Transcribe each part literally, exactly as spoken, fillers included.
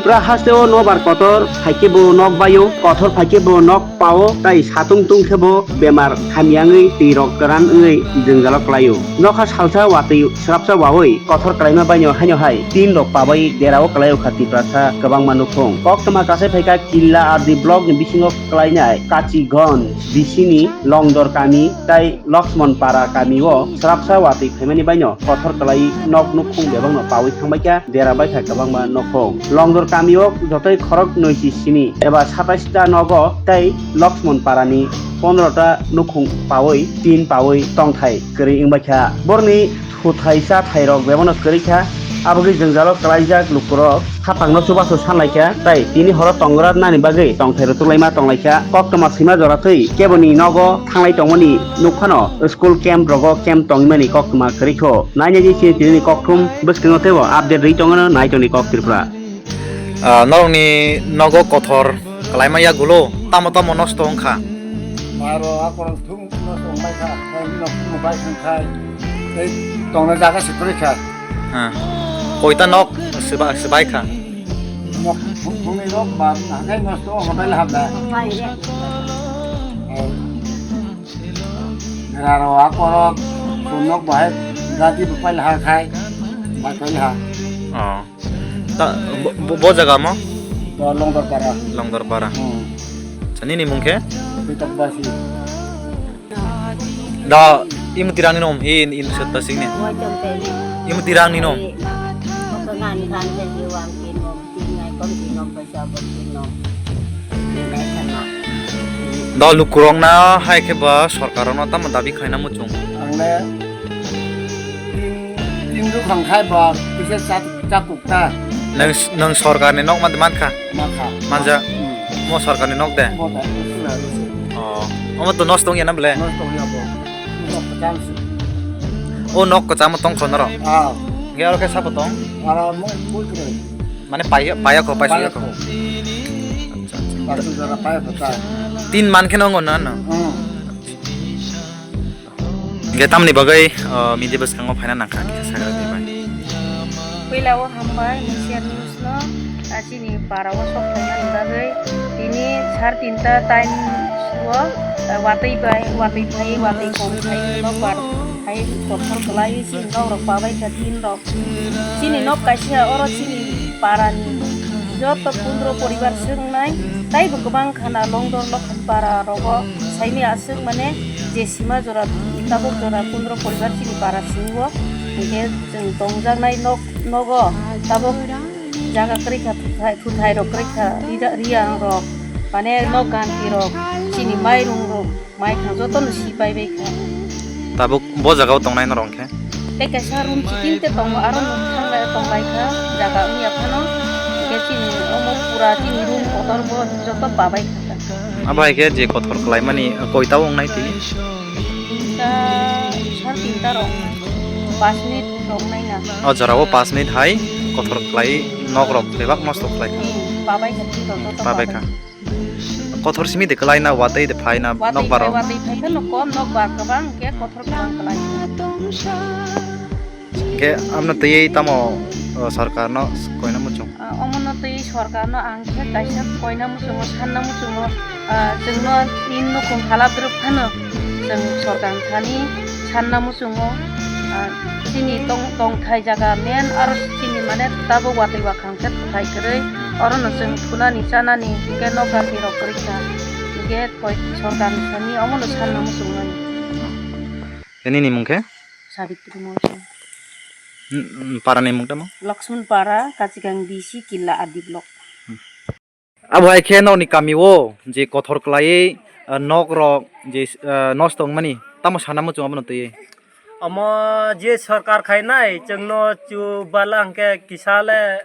Pura hasteo nobar kotor phaikhe bo nok baio, kothor phaikhe bo nok pao, tai satung tung khe bo bemar hamyangwi twi rok kwran wngwi jwngjalo klaio. Nokha salsa watwi srapsa wawi kothor klaima baino haino hai tin rok pabai derao klaio kha Tiprasa kwbangma nukhung. Koktwma kasai phaikha Killa R D block ni bisingo klainai Kachigonj bisini Longdor kami tai Loksmon para kamio srapsa watwi phaimani baino kothor kwlai nok nukhung bebakno pawi thangbaikha, dera baikha kwbangma nokhong. Longdor kamio jotoi khorok noisi simi eba satais ta nogo tei Loksmon parani pondro ta nukhung pawi tin pawi tongthai kwrwi wngbaikha. Borni thuthai cha thairok bebakno kwrwi kha. Abogwi jwngjalo kwlaijak lukurok hapangno chubachu sanlaikha, tai tini horo tongra nani bagwi tongthairok tuklaima tonglaikha. Koktwma swima jora twi keboni nogo thanglai tongmani nukphano school camp rogo camp tongmani koktwma kwrwi kho. Nainani chini tini kokthum bwskango teibo update rwi tongmano nai tongni kok Tripura. Ah, norokni nogo kothor kwlaima yagulo tamo tamo nosto wngkha? Maro akorok thung nosto wngbai kha, tei nok thung bai thang khai, tei tongna jaga se kwrwi kha. Ah. Koita nok swba-, swbai kha? Nok thung thungni rok ba hakai nosto wngbai le habla. Raro akorok thung nok bahai gati bupai le ha khai, bai khai le ha. Oh. Ta, bo, bo, bo jaga mo? To Longdorpara. Longdorpara. Hmm. Acha, nini mung khe? Bitok Basi. Da, imo tirang ni nom, i, i, setta sing ni. Wajam teli. Imo tirang ni nom. Ko ngani kan ke jiwang ki nom, ki ngai kom ki nom, ko sabot ki nom. Ngai sana. Da lukurok na hai khe ba sorkar no tamo dabi khaina muchung. Ang le tin, tin rukhang khai ba kisa chak, chakuk ta. Nang, nang sorkar ni nok man, man kha? Man kha. Manja? Hmm. Mo sorkar ni nok de? Mo da, suna ni se. Oh. Omo to nosto wngya na bole? Nosto wngya bo. Nok kwcham se. O nok kwcham tong kho noro? Ah. Ge aro ke sabo tong? Aro mo, mo kre. Mane paya, paya ko, paya ko. Paya ko. Acha, acha. Pasu jora paya ko ta. Tin man khe no ngo na no? Hmm. Ge tamni bagwi, uh, media bwskango phaina nangkha kisa sagra dibai. Puila o hambai, Mungsiar News no, ah, chini para o sok phaimani bagwi. Tini sar tinta time o, ah, watwi bai, watwi phai, watwi kong phai, nokbar phai, kothor kwlai, chini nok rok pabai kha tin rok. Chini nok kaisa oro chini para ni joto pondro poribar se wngnai, taibo kwbang khana Longdor Lokhan para rogo saimaya aswk mane je sima jora tabuk jora pondro poribar chini para simi o, hinkhe chwng tongjaknai nok, nogo tabuk jaga kwrwi kha, thuthai, thuthai rok kwrwi kha, rida-, riyang rok, mane nok ganti rok, chini mairung rok. Mai kha jotono si pai bai kha. Tabuk bo jaga o tongnai norok khe? Tei kaisa room chitin te tongo, aro no thang lai tong lai kha, jaga wngya phano. Hingke chini omo pura chini room kotor bo joto pabai kha. Abo hai khe je kothor kwlai mani koita o wngnai tini? Tinta, sar tinta rok, pas minute rok wngnai na. O jora o pas minute hai kothor kwlai nok rok bebak nosto kwlai kha. Hmm, pabai kha, twi rok joto pabai kha. Kothor simi de kwlai na, watwi de phai na, watwi nokbar phai, rok. Watwi phai phano kom, nokbar kwbang khe kothor kwbang kwlai. Khe amno twiwi tamo, o, sorkar no koina muchung? Ah, omono twiwi sorkar no ang khe kaisa koina muchungo, sanna muchungo, ah, chwngno tin nukhung halap rwk phano chwng sorkar thani sanna muchungo. Chungo, ah, chini tong, tongthai jaga main aro chini mane tabuk watwi wakhang khe kwthai kwrwi, orono chwng thunani chanani hinkhe nokha thwi rok kwrwi kha, hinkhe koi sorkar ni thani omono sanna muchungnai. Nini mung khe? Sabitri Murti. Parani mung tamo? Lakshman Para, Kachigang D C, Killa R D block. Abo hai khe nokni kami o je kothor kwlaiwi, ah, nok rok je, ah, nosto wngmani tamo sana muchung abono twiwi? Omo je sorkar khainai chwngno chubala hwnkhe kisa le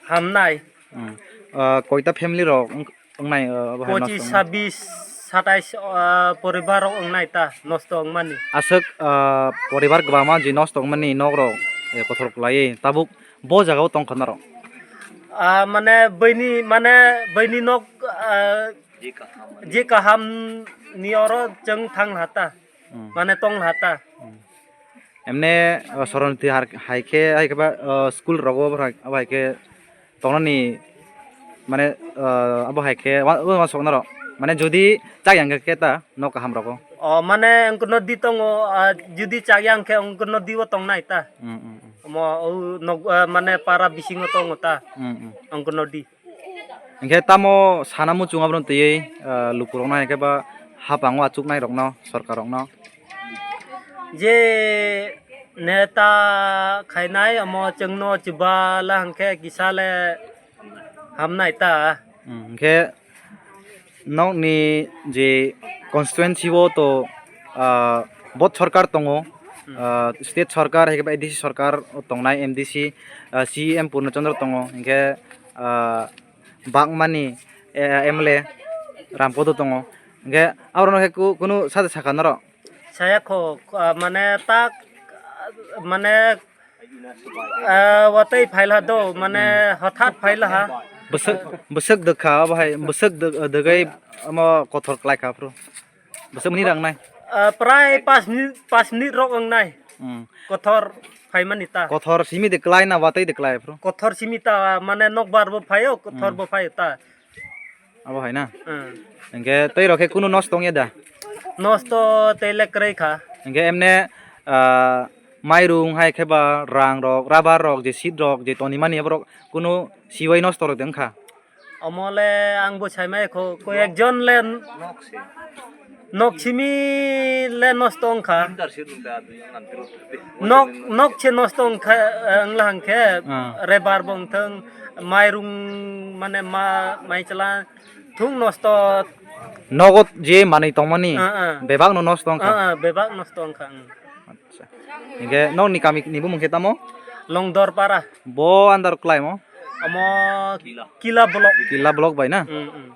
hamnai. Hmm. Ah, koita family rok wng-, wngnai, ah, abo hai nosto wngmani? Pochis, sabis, satais, ah, poribar rok wngnai ta nosto wngmani. Aswk, ah, poribar kwbangma je nosto wngmani nok rok, eh, kothor kwlaiwi tabuk Bo jaga o tong kha norok? Ah, mane bini, mane bini nok, ah, je kaham ni oro chwng thang lha ta. Hmm. Mane tong lha ta. Hmm. Emne, o, soronti har-, hai khe, hai khe ba, o, school rogo abo hai, abo hai khe tongnani, mane, o, abo hai khe wa-, wa-, uansuk norok. Mane jodi chak yang khe ta nok kaham rogo. O, mane wngkhe nodi tongo, ah, jodi chak yang khe wngkhe nodi o tongnai ta. Mm, mm, mm. Omo, o, nok, ah, mane para bisingo tongo ta. Mm, mm. Wngkhe nodi. Hinkhe tamo sana muchung abono twiwi, ah, lukurokno hinkhe ba haphango achuknairokno, sorkarrokno? Je neta khainai omo chwngno chubala hinkhe kisa le hamnai ta. Hmm, hinkhe nokni je constituency o to, ah, bot sorkar tongo, hmm, ah, state sorkar, hinkhe ba A D C sorkar tongnai, M D C, ah, C E M Purna Chandra tongo, hinkhe, ah, Bagmani, eh, M L A Ramkodo tongo. Hinkhe aborok no khe ku-, kunu sade sakha norok? Saya kho, ah, mane tak, mane, ah, watwi phaila do, mane hothat phaila ha. Bwswk, bwswk dwkha obo hai, bwswk dw-, dwgwi omo kothor klai kha phuru. Bwswk mani rang nai? Ah, prai pas minute, pas minute rok wng nai. Hmm. Kothor phaimani ta. Kothor simi de klai na watwi de klai phuru? Kothor simi ta, mane nokbar bo phaio, kothor, hmm, bo phaio ta. Abo hai na? Hmm. Hinkhe tei rok khe kunu nosto wngya da? Nosto tei le kwrwi kha. Hinkhe emne, ah, mairung hai khe ba rang rok, rubber rok, je seat rok, je tonimani aborok kunu siwai nosto rok de wngkha? Omo le ang bo saimai kho, koi ekjon le n-, nok simi le nosto wngkha. Nok, nok se nosto wngkha, eh, wngla hwnkhe, ah, rubber bo wngthang, mairung mane ma, mai chwla thung nosto. Nogo je manwi tongmani, ah, ah, bebak no nosto wngkha. Ah, ah, bebak nosto wngkha, ang. Acha. Hinkhe nokni kami ni bumung khe tamo? Longdorpara. Bo under kwlai mo? Omo Kila block. Kila block bai na? Mm, mm.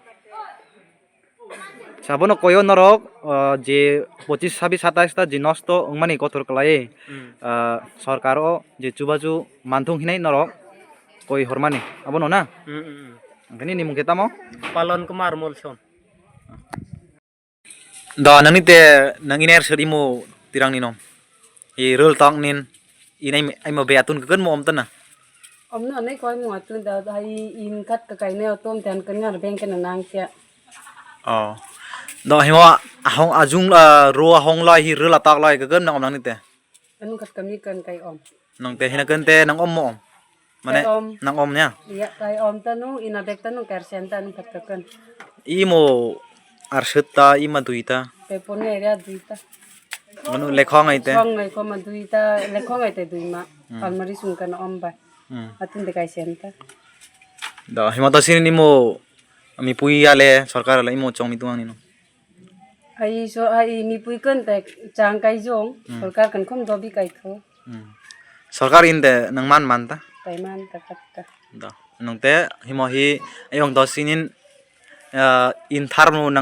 Sa bono koyo norok, ah, je pochis, sabis, satais ta je nosto wngmani kothor kwlai, mm, ah, sorkar o je chubachu manthung hinai norok koi hormani. Abono na? Mm, mm, mm. Hinkhe nini mung khe tamo? Palon Kumar Molson. Da, nangni te, nang iner sir imo tirang ni nom. I rel tong nin, in ai, ai mo be atun kekan mo om tana. Om no nei koi mo atun da, hai in kat ka kai ne otom tan kan ngar beng kan nang kya. Oh. Da, himo ahong ajung la, ro ahong la, hi rel atak la, kekan nang om nangni te. Anu kat kami kan kai om. Nang te hina kan te nang om mo om. Mane kai om. Nang om nya? Iya, kai om ta nu, ina bek ta nu, kersen ta nu kat kakan. Imo arsut ta, ima dui ta. Pepone area dui ta. Manu lekhong ai te. Lekhong ai koma dui ta, lekhong ai te dui ma. Hmm. Almari sung kan om ba. Hmm. Atun de kai sen ta. Da, hima ta sini nimo, ami pui ale, sorkar ale, imo chong mi tuang nino. Ai so, ai ni pui kan te chang kai jong, hmm, sorkar kan khom dobi kai tho. Hmm. Sorkar in de nang man man ta? Kai man ta kat ta. Da. Nang te himo hi ayong do sinin, ah, in thar mo nang